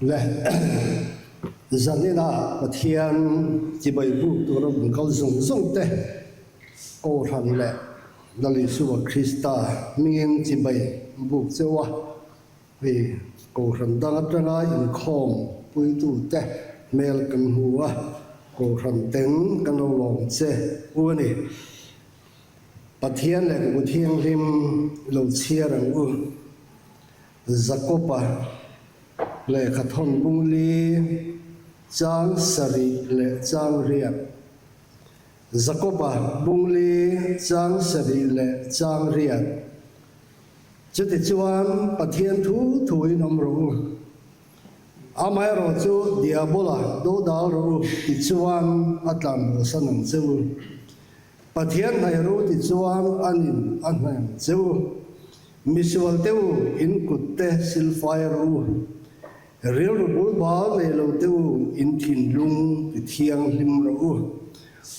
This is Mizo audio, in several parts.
Le zaninah Pathian chibai buk tura rawn kal zawng zawng te Kohhran leh Lal Isua Krista hmingin chibai buk cheu a, hei Kohhran dang atanga inkhawm puitute hmel kan hmu a, Kohhran ten kan lo lawm che u a ni. Pathian lehkhabu thianghlim lo chhiar ang u. Jakob-a lehkha thawn bung li, chang sarih leh chang riat. Jakob-a bung li, chang sarih leh chang riat. Chutichuan Pathian thu thuin awm rawh u. Amaherawh chu Diabola dodal rawh u tichuan a tlanbosan ang che u. Pathian hnaih rawh u tichuan a nin a hnaih ang che u. Misual te u, in kut te silfai rawh u. Rilru bul bal nei lo te u, in thinlung ti thianghlim rawh u.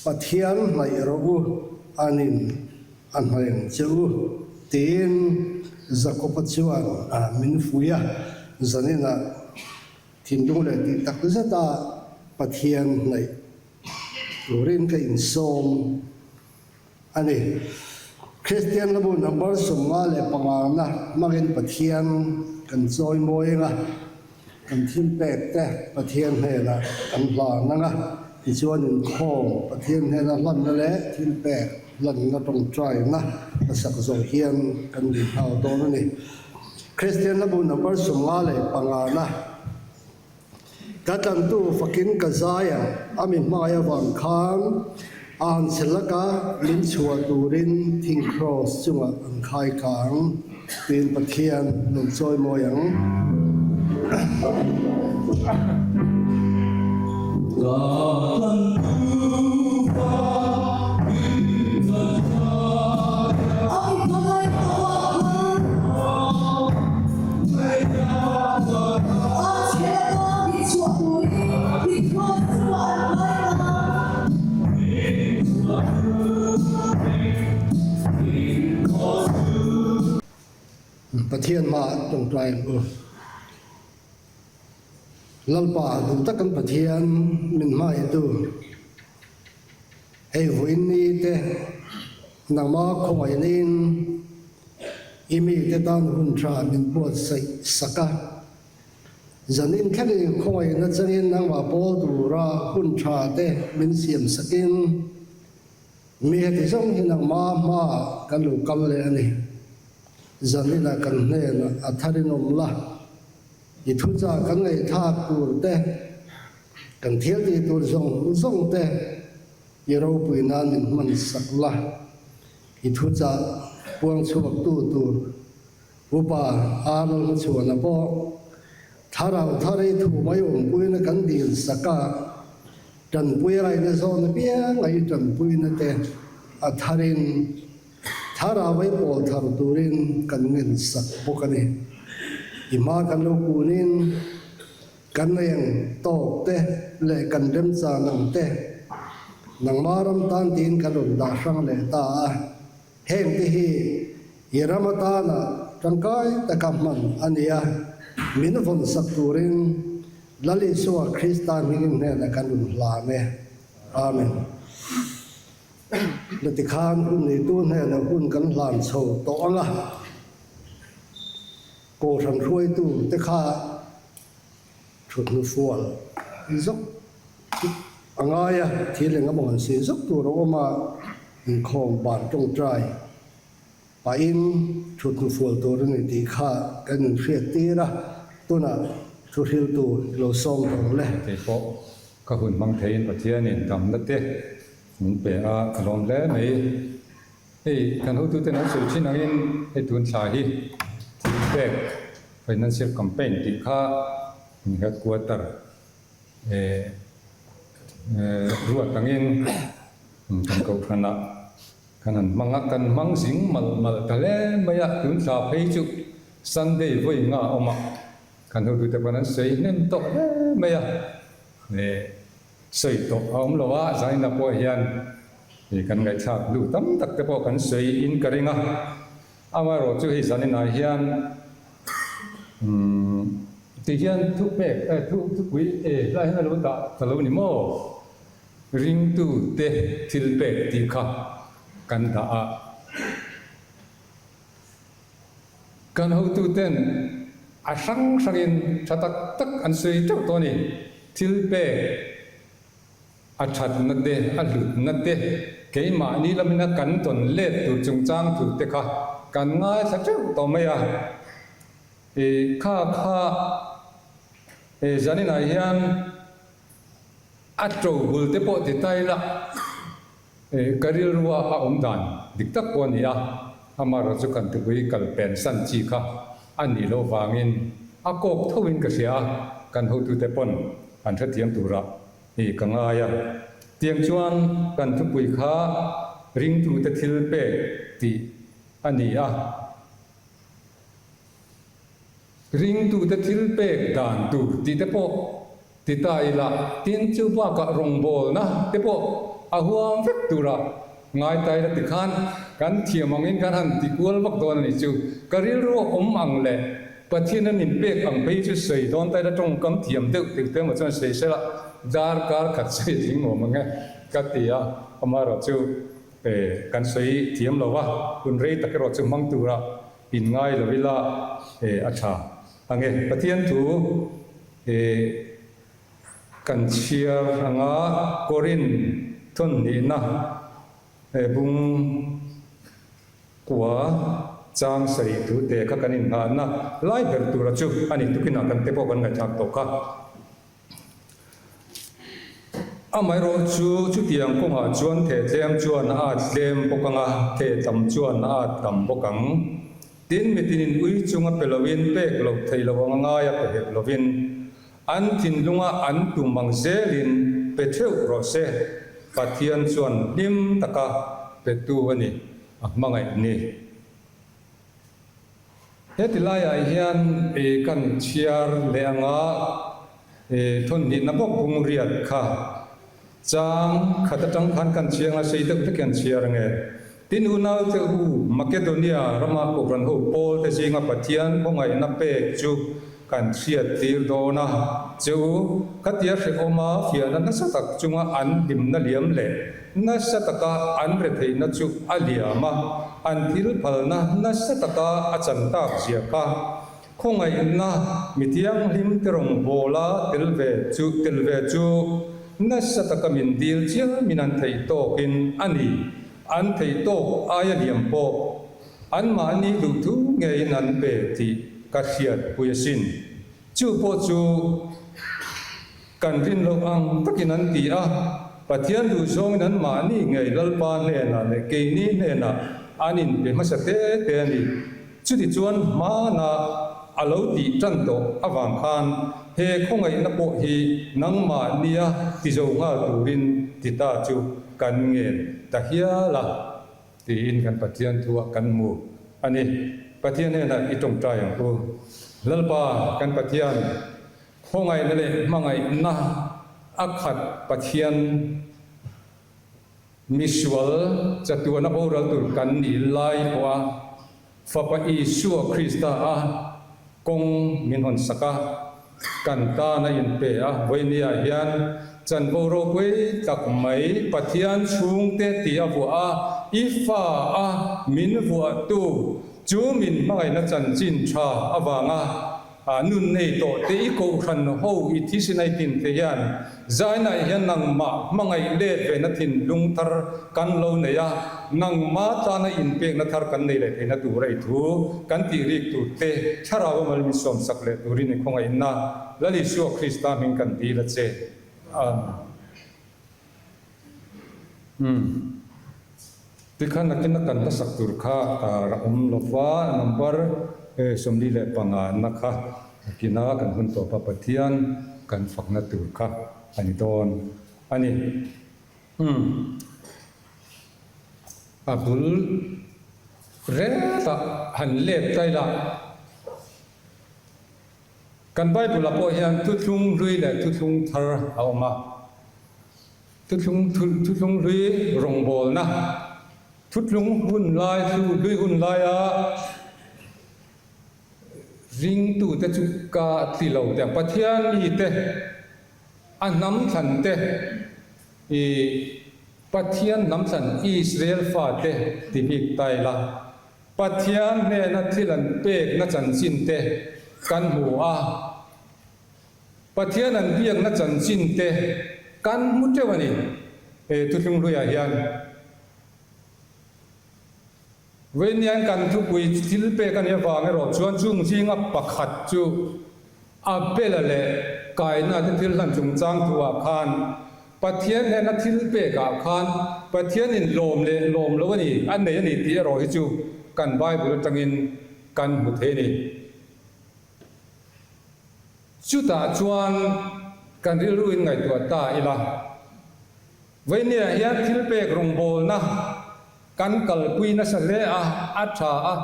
Pathian hnaih rawh u, a nin a hnaih ang che u, tiin Jakob-a chuan min fuih a. Zaninah thinlung leh tih tak zeta Pathian hnaih turin ka insawm. A ni. Kristian hlabu number 55 na hmangin Pathian kan chawi mawi ang a, kan thil pek te Pathian hnenah kan hlan ang a, tichuan inkhawm Pathian hnena hlanna leh thil pek hlanna tawngtaina hmasak zawh hian kan nih nghal dawn a ni. Kristian hlabu number 55 na. Ka tlantu fakin ka zai a, a mi hmai avang khan a han che lak a, min chhuah turin thing kraws chungah an khai kang tiin Pathian lo chawi mawi ang. Ka tlantu fakin ka zai a. A mi hmai avang khan. A chhela mi chhuah turin thingkhawn chungah an kai a. Pathian hmaah tawngtai ang u. Lalpa duh tak kan Pathian min hmaitu hei vawiin ni te nangma khawngaihna-in I mite tan hun tha min buatsaih sak a, zanin thlengin khawngaihna changin nangmah pawl tura hun tha te min siam sakin mi heti zawng hi nangmah hmaah kan lo kal leh a ni. Zaninah kan hnenah a tharin awm la, i thuchah kan ngaihthlak tur te, kan thil tih tur zawng zawng te i ropui nan min hman sak la. I thuchah puang chhuaktu tur Upa Arnold Hmachhuana pawh thlarau thar i thu mai awmpuina kan dil sak a, tanpui raihna zawn apiang a i tanpuina te a tharin thlarau ei pawl thar turin kan ngen sak bawk a ni. I hma kan lo kunin Kan eng tawk te leh kan remchan ang te nangma ram tan tiin kan rawn dah hrang leh ta a, heng te hi i ram atana tangkai taka hman a ni a, min vawn sak turin Lal Isua Krista hmingin hnenah kan rawn hlan e. Amen. Na tikhan hun neitu hnenah hun kan hlan chho tawh ang a. Kohhran hruaitu te kha thut hnufual zawk a ngai a, thil eng emaw han sin zawk tur a awm a, inkhawm ban tawngtai pahin thut hnufual tur a ni tih kha kan inhriat tir a, tunah thu hriltu i lo sawm tawh ang le. Kei pawh ka hun hmang theiin Pathianin damna te min pe a, ka lawm hle mai. Hei kan hotuten an sawi thin angin hei tun thla hi thil pek financial campaign tih kha in headquarter eh ruat angin kan kohhranah kan han hmang a, kan hmang zing malh malh ta hle mai a, tun thla phei chu Sunday vawi nga a awm a, kan hotute pawn an sawi hnem tawh hle mai a, eh sawi tawh a awm lo a, Zaina pawh hian Hei kan ngaihthlak duh tam tak te pawh kan sawi in ka ring a, amaherawh chu hei zaninah hian umm Ti hian thupek eh thu thupui eh hlai hian a lo dah ta lo ni maw? Ringtute thil pek tih kha kan dah a. Kan hotuten a hrang hrangin tha tak tak an sawi teuh tawh a ni. Thil pek a thatna te, a hlutna te, keimahni lamina kan tawn let tur chungchang tur te kha kan ngaithla teuh tawh mai a. I kha kha i zaninah hian a to bul te pawh ti ta ila i ka rilrua a awm dan dik tak pawh a ni a, amaherawh chu kan tupui kal pen san chi kha a nih loh vangin a kawk tho in ka hria a, kan hotute pawn an hrethiam turah i ka ngai a. Tiang chuan kan thupui kha ringtute thil pek tih a ni a. Ringtute thil pek dan tur tih te pawh ti ta ila, tin chu bakah rawngbawlna te pawh a huam vek tura ngai ta ila tikhan kan thiam angin kan han ti kual vak dawn a ni chu. Ka rilru a awm ang leh Pathian a min pek ang phei chu sawi dawn ta ila tawngkam thiam deuh deuh te emaw chuan sawi sela darkar khat sawi tling awm ang e ka ti a, amaherawh chu kan sawi thiam lo va, hun rei tak erawh chu hmang tura In ngai lo ila e a tha ang e. Pathian thu e kan chhiar anga Korin thawnhnihna e bung kua chang sarih thu te kha kan inngahna lai ber tura chu a ni tukinah kan te pawh kan ngaihthlak tawh kha. Amaherawh chu chutiang kawngah chuan theh tlem chuan a at tlem bawk ang a, theh tam chuan a at tam bawk ang. Tin, mitinin ui chunga pe loin pek loh theih loh ang a ngai a pe hek lovin, an thinlunga an tum ang zelin pe theuh rawh se, Pathian chuan hlim taka petu a ni, a hmangaih ni. Heti laiah hian i kan chhiar leh anga i thawnhnihna bawk bung riat kha chang khat atang khan kan chhiang a, sei deuh hlek hian chhiar ange. Tin unaute u, Makedonia rama Kohhran ho Paul te zinga Pathian khawngaihna pek chu kan hriat tir dawn a, che u, khatia hrehawma fiahna nasa tak chunga an hlimna liam leh Nasa taka an retheihna chu a liam a, an thil phalna nasa taka a chan tak zia kha. Khawngaihna mi thianghlim te rawngbawla tel ve chu tel ve chu nasa taka min dil chiamin an theih tawkin a ni. An theih tawk aia liam pawh anmahni duhthu ngeiin an pe tih ka hriatpui asin. Chu pawh chu Kan rin loh ang takin an ti a, Pathian duhzawngin an mahni ngei Lalpa hnenah leh keini hnenah an inpe hmasa te te a ni. Chutichuan hmana a lo tih tan tawh avang khan he khawngaihna pawh hi nangmahnia tizo nghal turin ti ta chu kan ngen ta hial a, tiin kan Pathian thuah kan hmu a ni. Pathian hnenah i tawngtai ang u. Lalpa kan Pathian. Khawngaihna leh hmangaihna a khat Pathian misual chatuana boral tur kan nih lai pawha Fapa Isua Krista a kawng min hawn sak a, kan tan a inpe a. Vawinia hian chanvo ropui tak mai Pathian chhungte tih a vuah a, i fa a min vuahtu chu min hmangaihna chanchin tha avanga A nun nei tawh te i kohhran ho i thisen a i tin te hian zainah hian nangmah hmangaih let ve na thinlung thar kan lo nei a, nangmah tana inpekna thar kan nei leh theihna tur a i thu kan tih rik tur te thlarau a mal min sawmsak leh turin i khawngaihna Lal Isua Krista hming kan dil a che. Amen. Umm. Tikhan nakin a kan hlasak tur kha tar a awm lo va, number 45 na kha nakina kan hun tawp a Pathian kan fakna tur kha a ni dawn a ni. Umm. A bul retah han let ta ila. Kan Bible ah pawh hian thuthlung hlui leh thuthlung thar a awm a. Thuthlung thuthlung hlui rawngbawlna, thuthlung hun lai hlui hun laia Ringtute chu ka ti lo teh ang. Pathian mite, a hnam thlante, i Pathian hnam thlan Israel fate ti bik ta ila, Pathian hnena thil an pekna chanchin te kan hmu a, Pathian an biakna chanchin te kan hmu teuh a ni he thuthlung hluiah hian. Vawiinian kan thupui thil pek a nih avang erawh chuan chung zinga pakhat chu Abela leh Kaina te thil hlan chungchang thuah khan Pathian hnena thil pekah khan Pathianin lawm leh lawm lo a ni, a nei a ni tih erawh hi chu kan Bible atangin kan hmu thei a ni. Chutah chuan kan rilru in ngaihtuah ta ila. Vawinia hian thil pek rawngbawlna kan kalpui nasa hle a, a tha a.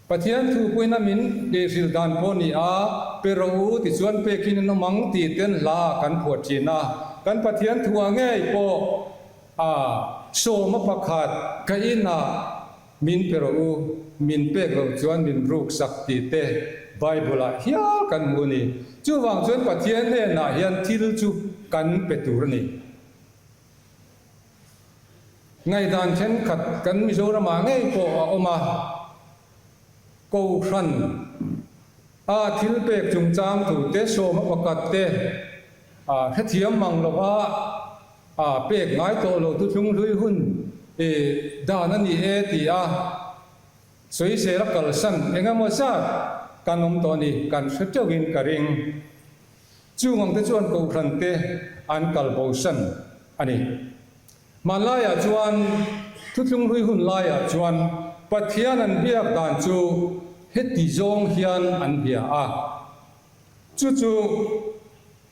Pathian thu puina min tihhrilh dan pawh ni a, pe rawh u tichuan pekin an awm ang tih ten hla kan phuah thin a. Kan Pathian thu ah ngei pawh a sawma pakhat ka inah min pe rawh u, min pek loh chuan min ruksak tih te Bible ah hial kan hmu a ni. Chuvang chuan Pathian hnenah hian thil chu kan pe tur a ni. Ngaihdan thenkhat kan Mizoramah ngei pawh a awm a, Kohhran a thil pek chungchang tute sawma pakhat te hrethiam mang lova pek ngai tawh lo thuthlung hlui hun dan a ni e ti a sawisel a kalsan eng emaw zat kan awm tawh a ni, kan hre teuhin ka ring. Chung ang te chuan Kohhran te an kal bosan a ni. Hmanlaiah chuan Thuthlung hlui hun laiah chuan Pathian an biak dan chu heti zawng hian an bia a. Chu chu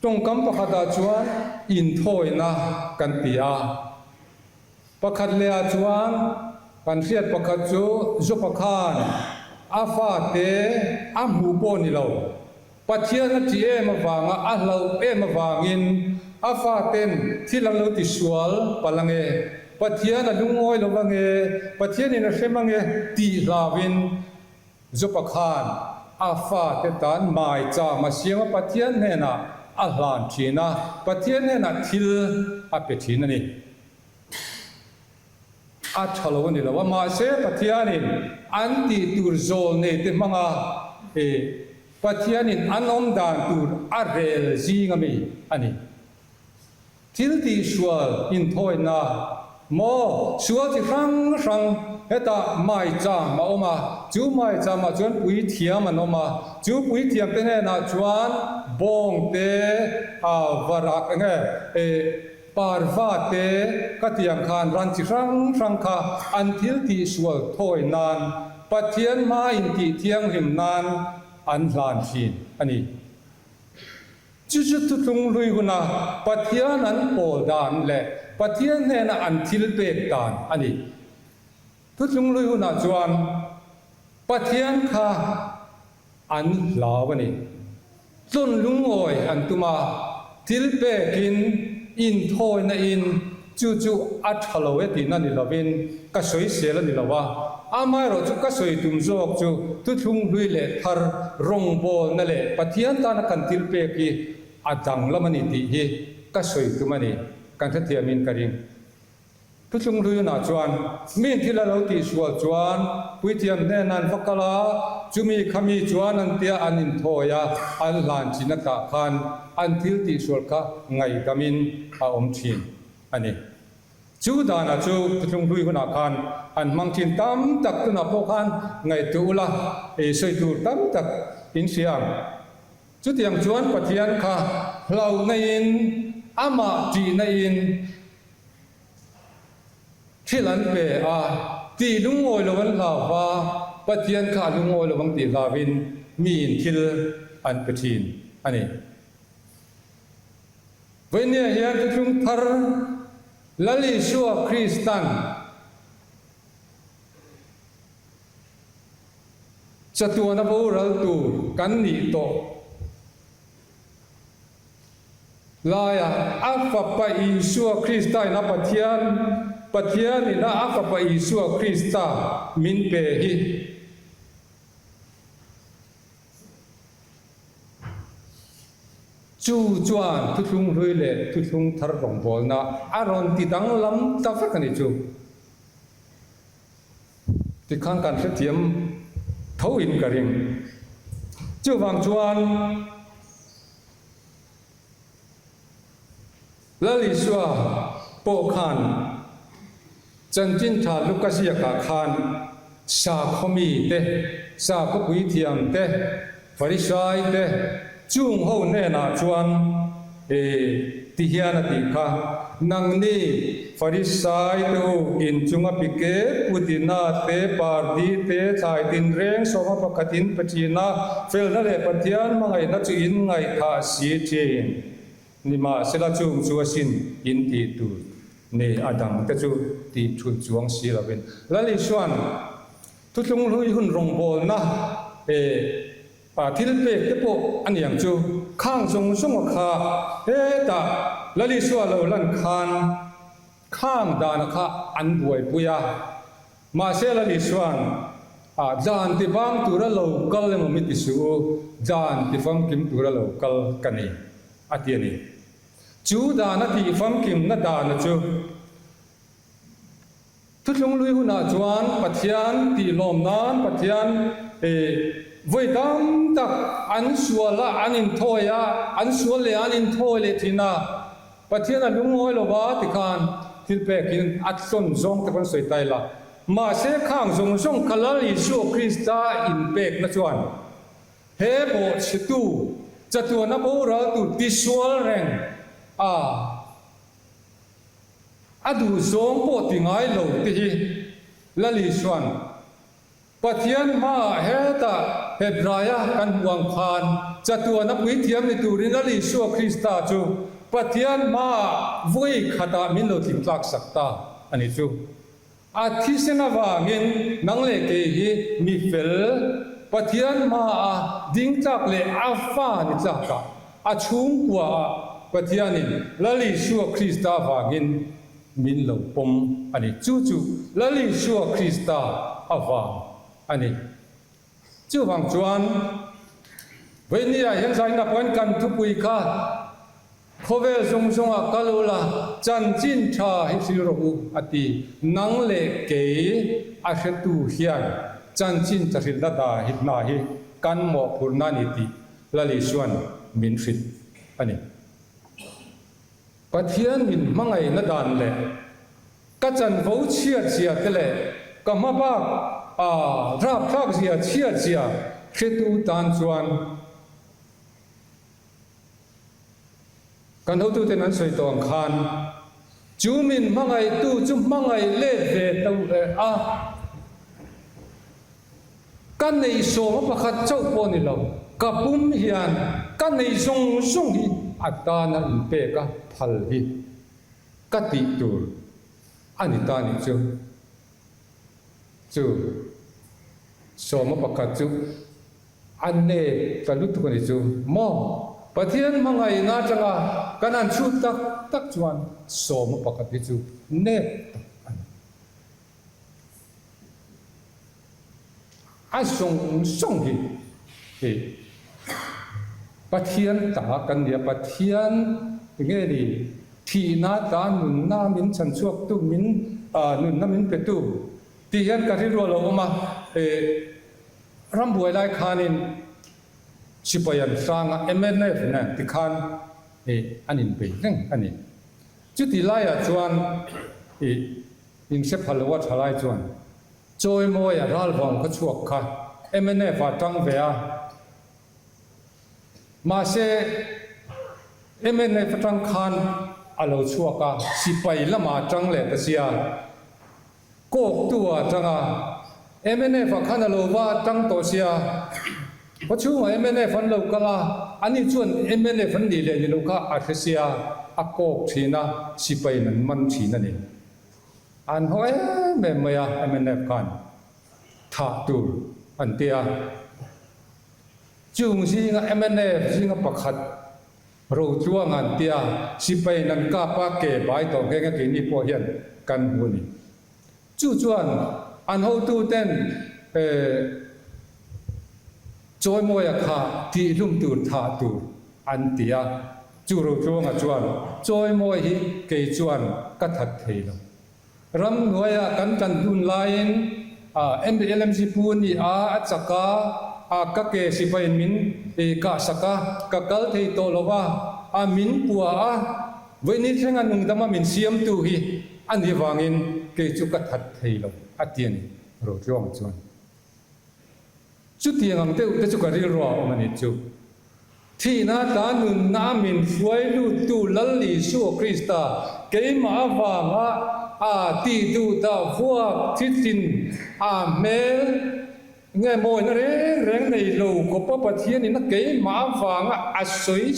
tawngkam pakhatah chuan inthawina kan ti a. Pakhat lehah chuan kan hriat pakhat chu Jopa khan a fate a hmuh pawh ni lo. Pathian a ṭih em avanga a hlauh em avangin a faten thil an lo ti sual palh ange, Pathian a lungawi lo ange, Pathianin a hrem ange tih hlauhin Jopa khan a fate tan maicham a siam a, Pathian hnenah a hlan ṭhin a, Pathian hnenah thil a pe ṭhin a ni. A tha lo a ni lo a, mahse Pathianin an tih tur zawl nei te hmanga e Pathianin an awm dan tur a rel zing a mi a ni. Thil tih sual inthawina maw sual chi hrang hrang hetah maicham a awm a, chu maichamah chuan puithiam an awm a, chu puithiam te hnenah chuan bawng te a varak enge e Parva te ka tiang khan ran chi hrang hrang kha an thil tih sual thawi nan Pathian hma in tih thianghlim nan an hlan thin a ni. Chu chu thuthlung hlui huna Pathian an pawl dan leh Pathian hnena an thil pek dan a ni. Thuthlung hlui hunah chuan Pathian kha An hlau a ni. Tlawn lungawi an tum a, thil pekin inthawina in chu chu a tha lo e tihna ni lovin ka sawisel a ni lo a, amaherawh chu ka sawi tum zawk chu thuthlung hlui leh thar rawngbawlna leh Pathian tana kan thil pek hi a danglam a ni tih hi ka sawi tum a ni, kan hrethiamin ka ring. Thuthlung hluiunah chuan mi thil a lo tihsual chuan puithiam hnenah an va kal a, chumi khami chuan an tia an inthawi a, an hlan thin a tah khan an thil tihsual kha ngaidamin a awm thin a ni. Chu danah chu thuthlung hlui hunah khan an hmang thin tam tak tunah pawh khan ngaihtuah ula ei sawi tur tam tak in hria ang. Chutiang chuan Pathian kha hlauhna in amah tihna in Thil an pe a, tih lungawi lo an hlau va, Pathian kha a lungawi lo ang tih hlauin miin thil an pe thin a ni. Vawinia hian thuthlung thar Lal Isua Kristan chatuana boral tur kan nih tawh Laia a Fapa Isua Krista in a Pathian, Pathian in a a Fapa Isua Krista min pe hi. Chu chuan thuthlung hlui leh thuthlung thar rawngbawlna a rawn ti danglam ta vek a ni chu. Tikhan kan hrethiam tho in ka ring. Chuvang chuan Lal Isua pawh khan Chanchin Tha Luka ziakah khan sakhaw mi te, sakhaw puithiam te, Farisai te chung ho hnenah chuan e ti hian a tih kha, Nangni Farisai te u inchunga pike putina te, pardi te, thlai tinreng sawma pakhat in pe thin a, felna leh Pathian hmangaihna chu in ngaihthah si thin. Nimahsela chung chu asin in tih tur ni a dang te chu tih thulh chuang si lovin Lal Isua'n Thuthlung hlui hun rawngbawlna eh thil pek te pawh a niang chu khang zawng zawnga kha hetah Lal Isua lo lan khan khang dana kha an buaipui a. Mahse Lal Isua'n ah dan ti bang tura lo kal emaw mi ti suh u, dan ti famkim tura lo kal ka ni a ti a ni. Chu dan a tih famkimna dana chu. Thuthlung lui hunah chuan Pathian tih lawm nan Pathian vawi tam tak an sual a, an inthawi a, an sual leh an inthawi leh thin a, Pathian a lungawi lo va tikhan thil pekin a tlawn zawng te kan sawi ta ila. Mahse khang zawng zawng kha Lal Isua Krista inpekna chuan he bawhchhetu chatuana boraltu tisual reng a. A duh zawng pawh ti ngai lo te hi Lal Isua'n Pathian hmaah hetah Hebraia kan hmuh ang khan chatuan a puithiam ni turin Lal Isua Krista chu Pathian hmaah vawi khatah min lo tling tlak sak ta a ni chu. A thisen avangin nang leh kei hi mi fel, Pathian hmaa ding tlak leh a fa ni tlakah, a chhungkuaah Pathianin Lal Isua Krista avangin min lo pawm a ni. Chu chu Lal Isua Krista avang a ni. Chuvang chuan Vawinia hian zaina pawhin kan thupui kha Khawvel zawng zawngah kal ula, chanchin tha hi hril rawh u, a ti. Nang leh kei a hretu hian chanchin tha hrilhna da hi hna hi kan mawhphurhna a ni tih Lal Isua'n min hrilh a ni. Pathian min hmangaihna dan leh ka chanvo chhiat zia te leh ka hma bak a rapthlak zia chhiat zia hretu tan chuan Kan hotuten an sawi tawh ang khan chu min hmangaihtu chu hmangaih let ve to a, ka neih sawma pakhat chauh pawh ni lo, ka pum hian ka neih zawng zawng hi a tana inpek a phal hi ka tih tur a ni ta nih chu. Chu sawma pakhat chu A nep ta lutuk a ni chu maw? Pathian hmangaihna atanga kan han chhut tak tak chuan sawma pakhat hi chu nep tak a ni. A zawng zawng hi hi Pathian ta kan ni a, Pathian nge ni thihna ta nunna min chhanchhuaktu, min nunna min petu tih hian ka rilru a lo awm a. Rambuai lai khanin sipai an hrang a, mnf nen tikhan an inbei reng a ni. Chuti laiah chuan inhre pha lo a tha lai chuan Chawimawia ralvawng khaw chhuak kha mnf ah tang ve a, mahse mnf atang khan a lo chhuak a, sipai lamah tang leh ta sia. Kawktu ah tang a, mnf ah khan a lo va tang tawh sia, khaw chhungah mnf an lo kal a, ani chuan mnf an nih leh ni lo kha a hre sia, a kawk thin a, sipaiin an man thin a ni. An haw em em mai a mnf khan thah tur an ti a, chung zinga mnf zinga pakhat Rotluang an tia, sipaiin an kap a, ke bai tawh nghe nghe keini pawh hian kan hmu a ni. Chu chuan an hotuten Chawimawia kha tihhlum tur thah tur. an ti a. Chu Rotluanga chuan, Chawimawi hi kei chuan ka that thei lo. Ramhnuaia kan tan hun laiin MLMC pu ni a a chak a, a ka ke sipaiin min kahsak a, ka kal thei tawh lo va, a min pua a, vawiini thlenga nungdama min siamtu hi a nih vangin kei chu ka that thei lo, a ti a ni, Rotluanga chuan. Chutiang ang deuh te chu ka rilru ah awm a nih chu. Thihna ta nunna a min hruai luttu Lal Isua Krista keimah avanga a tih duh dah vuak thithin a hmel nge mawina reng reng nei lo khawpa Pathianin a keimah avanga a sawi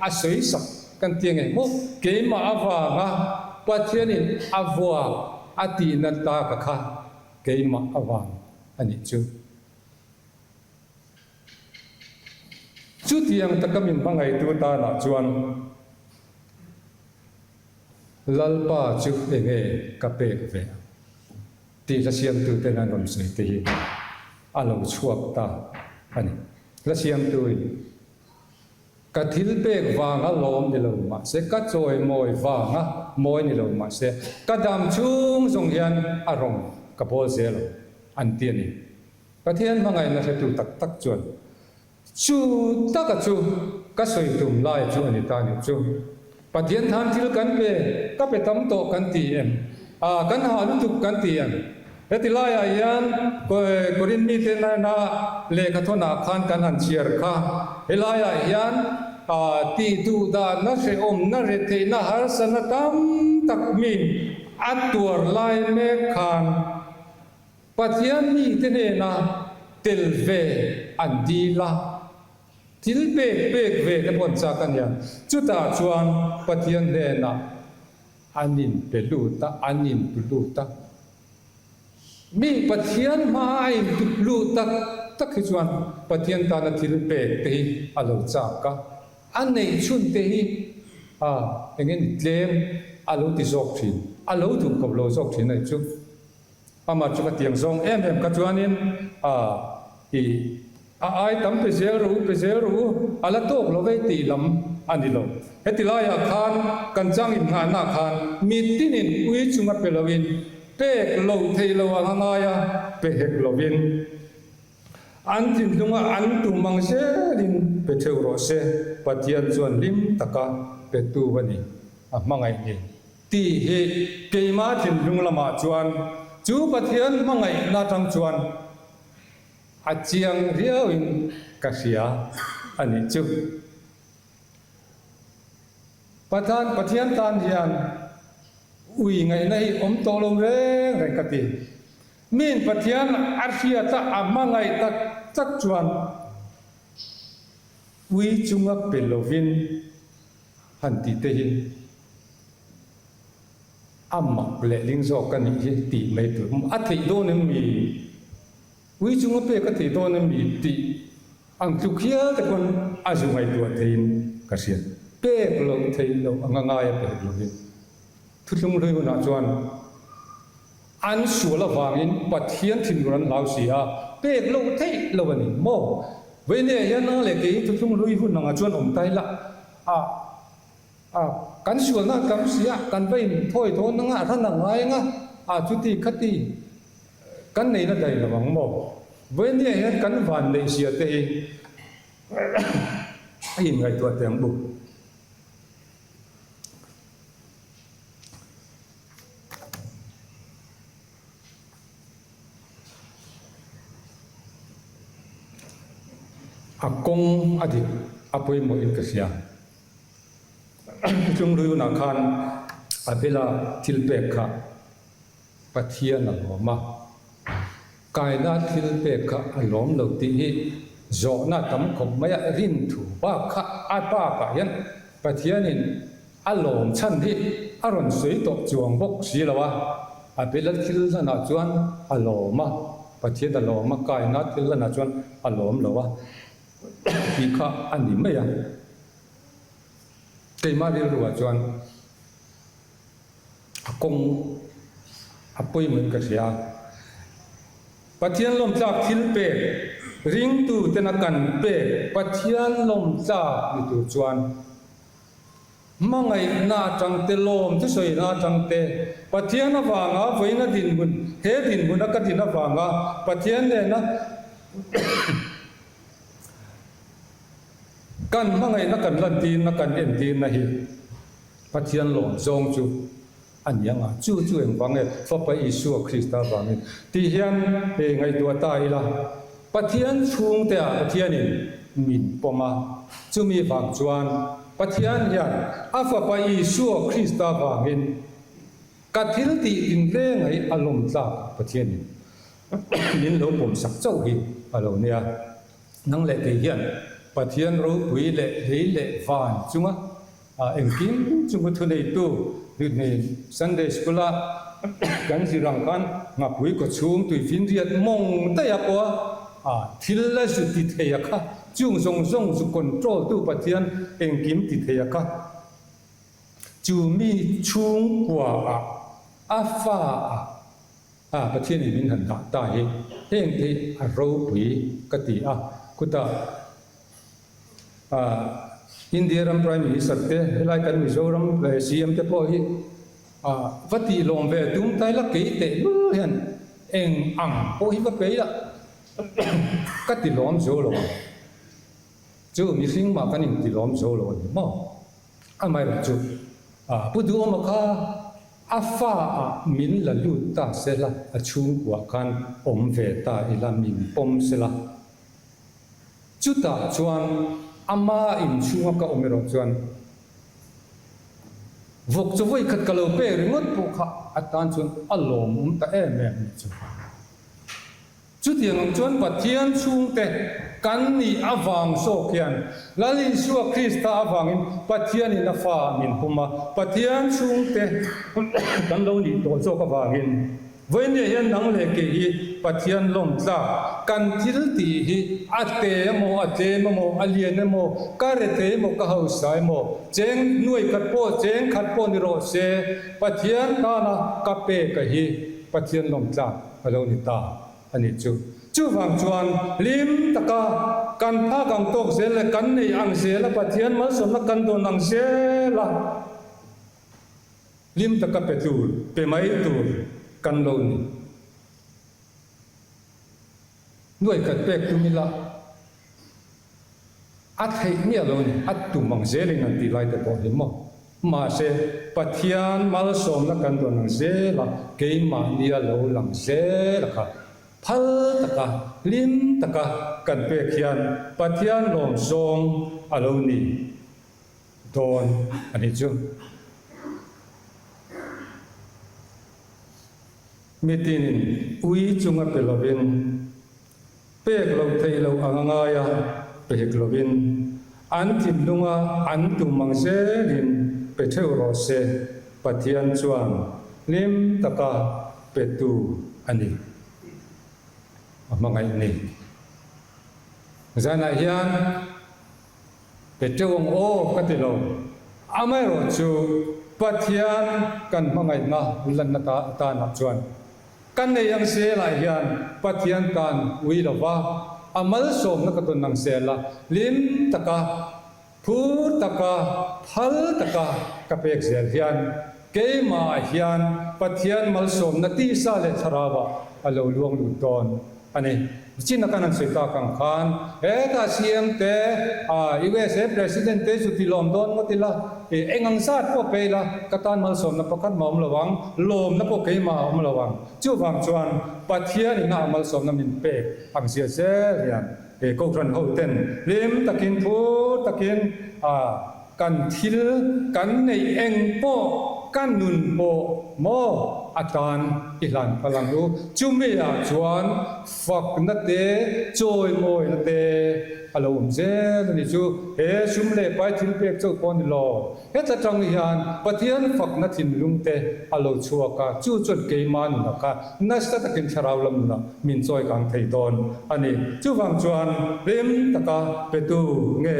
a sawi sak kan ti ange maw keimah avanga Pathianin a vuak a tihna ta ka kha keimah avang a nih chu. Chutiang taka min hmangaihtu tanah chuan Lalpa chu enge ka pek ve ang tih hla siamtuten an rawn sawi te hi a lo chhuak ta a ni. Hla siamtuin ka thil pek vanga lawm ni lo mahse, ka chawimawi vanga mawi ni lo mahse, ka dam chhung zawng hian a rawng ka bawl zel ang an ti a ni. Pathian hmangaihna hretu tak tak chuan chu taka chu ka sawi tum lai chu a ni ta nih chu. Pathian than thil kan pe, ka pe tam tawh kan ti em? A, kan hah lutuk kan ti em? Heti laiah hian Korinth mite nana lehkhathawnah khan kan han chhiar kha. Helaiah hian tih duh dahna hrehawmna retheihna harsatna tam tak min a tuar lai mek khan, Pathian mite hnena tel ve an dil a, thil pek pek ve te pawh an chak a nia. Chutah chuan Pathian hnenah an inpe lut a, an intu lut a. Mi Pathian hmaa a intu lut tak tak hi chuan Pathian tana thil pek te hi a lo chak a, a neih chhun te hi a eng nge ni tlem a lo ti zawk thin, a lo duh kawp lo zawk thin a ni chu. Amah chu ka tiang zawng em em kha chuanin a i a ai tam pe zel rawh u, pe zel rawh u, a la tawk lo ve tih lam a ni lo. Heti laiah khan kan chang innghahna khan mi tinin ui chunga pe loin pek loh theih lo ang a ngai a, pe hek loin an thinlunga an tum ang zelin pe theuh rawh se, Pathian chuan hlim taka petu a ni, a hmangaih ni. Tih hi keimah thinlung lamah chuan chu Pathian hmangaihna atang chuan a chiang riauin ka hria a nih chu. Pathan Pathian tan hian ui ngaihna hi awm tawh lo reng reng ka ti. Miin Pathian a hriata a hmangaih tak tak chuan ui chunga pe lovin han tih te hi a mak leh ling zawk a nih hi tih mai tur a theih dawn em mi? Ui chunga pek a theih dawn em mi tih ang tluk hial te pawn a zu ngaihtuah theiin ka hria. Pek loh theih loh anga ngai a pek lovin thuthlung hlui hunah chuan an sual avangin Pathian thinur an hlau si a, pek loh theih loh a ni maw? Vawinia hian nang leh kei thuthlung hlui hun angah chuan awm ta ila a a kan sualna a tam si a, kan va in thawi dawn anga, a ran a ngai anga, a chuti khati kan neihna daih lo ang maw? Vawinia hian kan van neih zia te hi a inngaihtuah teh ang u. A kawng a dik a pawimawhin ka hria. Chunglui hunah khan Abela thil pek kha Pathian a lawm a, Kaina thil pek kha a lawm lo tih hi zawhna tam khawp mai a, rinthu bak kha a bakah hian Pathianin A lawm chhan hi a rawn sawi tawh chuang bawk si lo a, a bela thil hlanah chuan a lawm a, Pathian a lawm a, kaina thil hlanah chuan a lawm lo a tih kha a ni mai a. Keimah rilruah chuan a kawng a pawimawhin ka hria a, Pathian lawmtlak thil pek Ringtutena kan pek Pathian lawmtlak ni tur chuan hmangaihna atang te, lawm thusawina atang te, Pathian avanga vawiina dinhmun, he dinhmuna ka din avanga Pathian nena kan hmangaihna kan lantirna, kan entirna hi Pathian lawm zawng chu a ni ang a, chu chu engvang nge Fapa Isua Krista vangin tih hian ngaihtuah ta ila, Pathian chhungte ah Pathianin min pawm a, chumi vang chuan Pathian hian a Fapa Isua Krista vangin ka thil tih tinreng hi a lawm tlak Pathianin min lo pawm sak chauh hi a lo nia. Nang leh kei hian Pathian ropui leh lei leh van chunga Engkim chunga thuneitu Rinhei Sunday School a kan zir ang khan Nghapui kawchhung tuifinriat mawng daih a pawh a thil la zu ti thei a kha, chung zawng zawng zu control tu Pathian engkim ti thei a kha, chu mi chhungkua ah a fa ah a Pathian in min han dah ta hi heng te a ropui ka ti a, khutah. India ram Prime Minister te, helai kan Mizoram CM te pawh hi va tih lawm ve tum ta ila kei teh lul hian eng ang pawh hi va pe ila ka ti lawm zo lo ang. Chu mihring mah kan inti lawm zo lo a ni maw? Amaherawh chu Pu Duhawma kha a fa ah min la lut ta sela, a chhungkuah khan awm ve ta ila min pawm sela. Chutah chuan ama inchhunga ka awm erawh chuan vawk chaw vawikhat ka lo pek ringawt pawh kha a tan chuan a lawmawm ta em em a nih chu. Chutiang ang chuan Pathian chhungte kan nih avang zawk hian Lal Isua Krista avangin Pathianin a fa min pum a, Pathian chhungte kan lo nih tawh zawk avangin Vawinia hian nang leh kei hi Pathian lawm tlak, kan thil tih hi a te emaw, a tlem emaw, a lian emaw, ka rethei emaw, ka hausa emaw, cheng nuai khat pawh, cheng khat pawh ni rawh se, Pathian tana ka peka hi Pathian lawm tlak a lo ni ta a nih chu. Chuvang chuan hlim taka kan phak ang tawk zel leh kan neih ang zela Pathian malsawmna kan dawn ang zela, Hlim taka pe tur, pe mai tur kan lo ni. Nuai khat pek tum ila a theih miah lo ni, a tum ang zelin an tih lai te pawh hi maw. Mahse, Pathian malsawmna kan dawn ang zela keimahnia lo lang zel a kha phal taka, hlim taka kan pek hian Pathian lawmzawng a lo ni. Dawn a nih chu. Mitinin ui chunga pe lovin, pek loh theih loh ang a ngai a, pe hek lovin, an thinlunga an tum ang zelin pe theuh rawh se, Pathian chuan hlim taka petu a ni. A hmangaih ni. Zanah hian. Pe teuh ang aw ka ti lo. Amaherawh chu Pathian kan hmangaihna lanna ta atanah chuan kan nei ang selah hian Pathian tan ui lo va, a malsawmna ka tawn ang sela hlim taka, phur taka, phal taka ka pek zel hian keimahah hian Pathian malsawmna tisa leh thlarauah a lo luang lut dawn a ni. Chin a kan han sawi tak ang khan hetah CM te, USA President te chu ti lawm dawn ngawt ila, eng ang zat pawh pe ila ka tan malsawmna pakhat mah awm lo ang, lawmna pawh keimah a awm lo ang. Chuvang chuan Pathian ina a malsawmna min pek ang zia zel hian he Kohhran ho ten hlim takin phur takin Kan thil kan neih eng pawh ka nun pawh maw a tan i hlan phal ang u. Chumi ah chuan fakna te chawimawina te a lo awm zel a ni chu. He sum leh pai thil pek chauh pawh a ni lo. Heta tang hian Pathian fakna thinlung te a lo chhuak a, chu chuan keimah nunah kha nasa takin thlarau lam nunah min chawi kang thei dawn a ni. Chuvang chuan hlim taka petu nge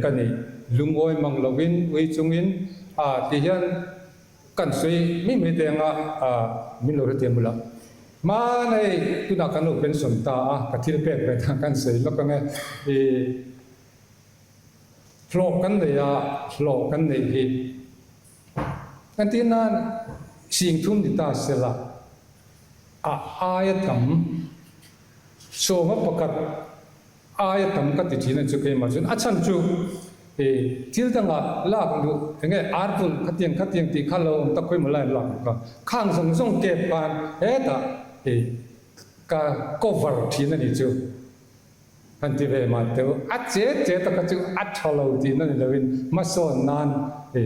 ka nih? Lungawi mang lovin ui chungin a ti hian kan sawi mai mai teng a, min lo hrethiam bulah. Hmanei tunah kan lo pension ta a, ka thil pek ve dan kan sawi lawk ang e. I hlawh kan nei a, hlawh kan neih hi entir nan singthum ni ta sela a aia tam sawma pakhat Aia tam ka ti thin a chu keimah chuan a chhan chu i thil dangah lak luh eng nge ar vulh khatiang khatiang tih kha lo awm tak khawimaw lai an lak luh kha khang zawng zawng kep khan hetah i ka cover thin a ni chu han ti ve mah teu a che che taka chu a tha lo tihna ni loin hmasawn nan i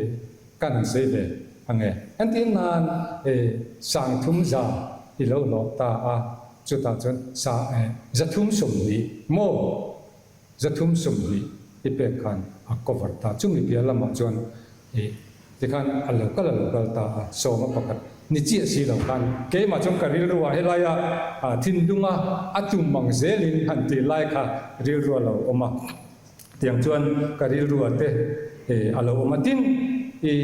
kan han sawi ve ang e. Entir nan i sangthum za i lo hlawh ta a. Chutah chuan sa eh 320 maw 320 i pek khan a cover ta. Chumi piah lamah chuan i tikhan a lo kal a lo kal ta a, sawma pakhat ni chiah si lo khan keimah chuan ka rilru ah helaia thinlunga a tum ang zelin han tih lai kha rilru a lo awm a. Tiang chuan ka rilru ah te a lo awm a. Tin, i.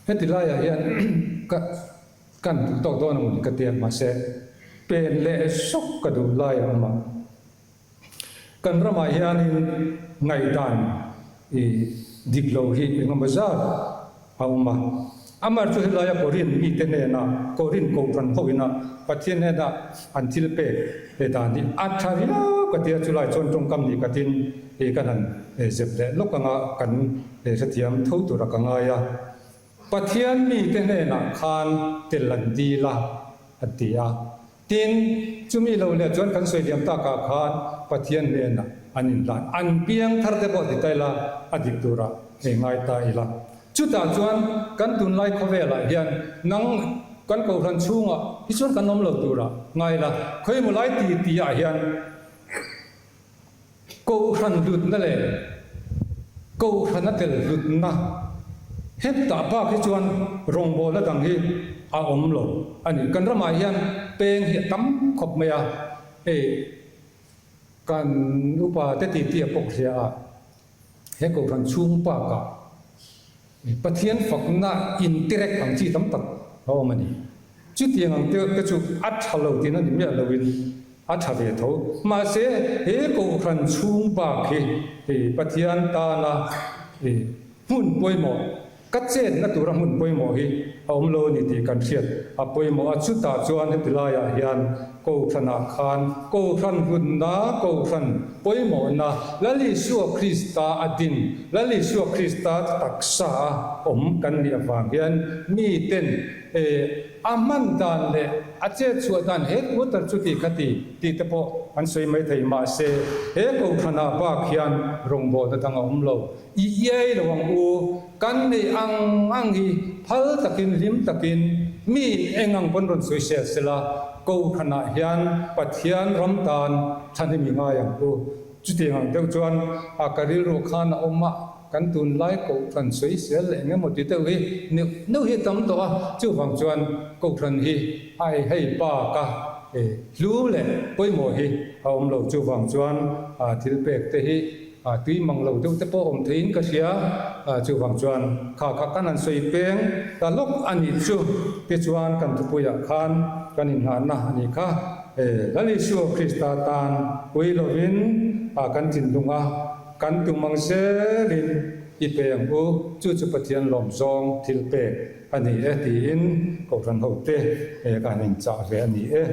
Heti laiah hian ka kan duh tawk dawn a mawni ka tia mahse pen leh sawk ka duh lai a awm a. Kan ramah hianin ngaihdan i dik lo hi engemaw zat a awm a. Amar chu helaia Korin mite hnena Korin kohhran ho ina Pathian hnena an thil pek he dan hi a tha riau ka tia chulai chuan tawngkam nih khatin hi kan han zep leh lawk anga kan hrethiam tho tura ka ngai a. Pathian mite hnenah khan tel an dil a, a ti a. Tin, chumi lo leh chuan kan sawi liam takah khan Pathian hnenah an inhlan. An piang thar te pawh ti ta ila, a dik turah hei ngai ta ila. Chutah chuan kan tunlai khawvelah hian nang kan kohhran chhungah hi chuan kan awm lo turah ngai ila, khawimaw lai ti ti ah hian Kohhran hlutna leh Kohhrana tel hlutna hetah bak hi chuan rawngbawlna dang hi a awm lo a ni. Kan ramah hian peng hi a tam khawp mai a, hei kan upa te titi a pawk hria a, he Kohhran chhung bakah Pathian fakna intirek ang chi tam tak a awm a ni. Chutiang ang te te chu a tha lo tihna ni miah loin a tha ve tho. Mahse, he Kohhran chhung bak hi Pathian tana hmun pawimawh, ka chetna tura hmun pawimawh hi a awm lo a ni tih kan hriat a pawimawh a. Chutah chuan heti laiah hian Kohhranah khan Kohhran hlutna, Kohhran pawimawhna, Lal Isua Krista a din, Lal Isua Krista taksa a awm kan nih avang hian miten a hman dan leh a chet chhuah dan headquarter chu ti kha ti tih te pawh an sawi mai thei. Mahse, he Kohhranah bak hian rawngbawlna dang a awm lo. I iai lo ang u, kan neih ang ang hi phal takin hlim takin mi in eng ang pawn rawn sawi sel sela, Kohhranah hian Pathian ram tan thahnem i ngai ang u. Chutiang ang deuh chuan a ka rilru khan a awm a, kan tunlai Kohhran sawi sel leh eng emaw ti deuh hi neuh neuh hi a tam tawh a, chuvang chuan Kohhran hi ai hei bak a hlu leh pawimawh hi a awm lo, chuvang chuan thil pek te hi A tui mang lo deuh te pawh awm theiin ka hria, chuvang chuan kha kha kan han sawi peng ta lawk a nih chu, tichuan kan thupuiah khan kan inngahna a nih kha. Lal Isua Krista tan pui lovin kan thinlung a, kan tum ang zelin i pe ang u, chu chu Pathian lawm zawng thil pek a ni e tiin Kohhran hote ka han inchah ve a ni e.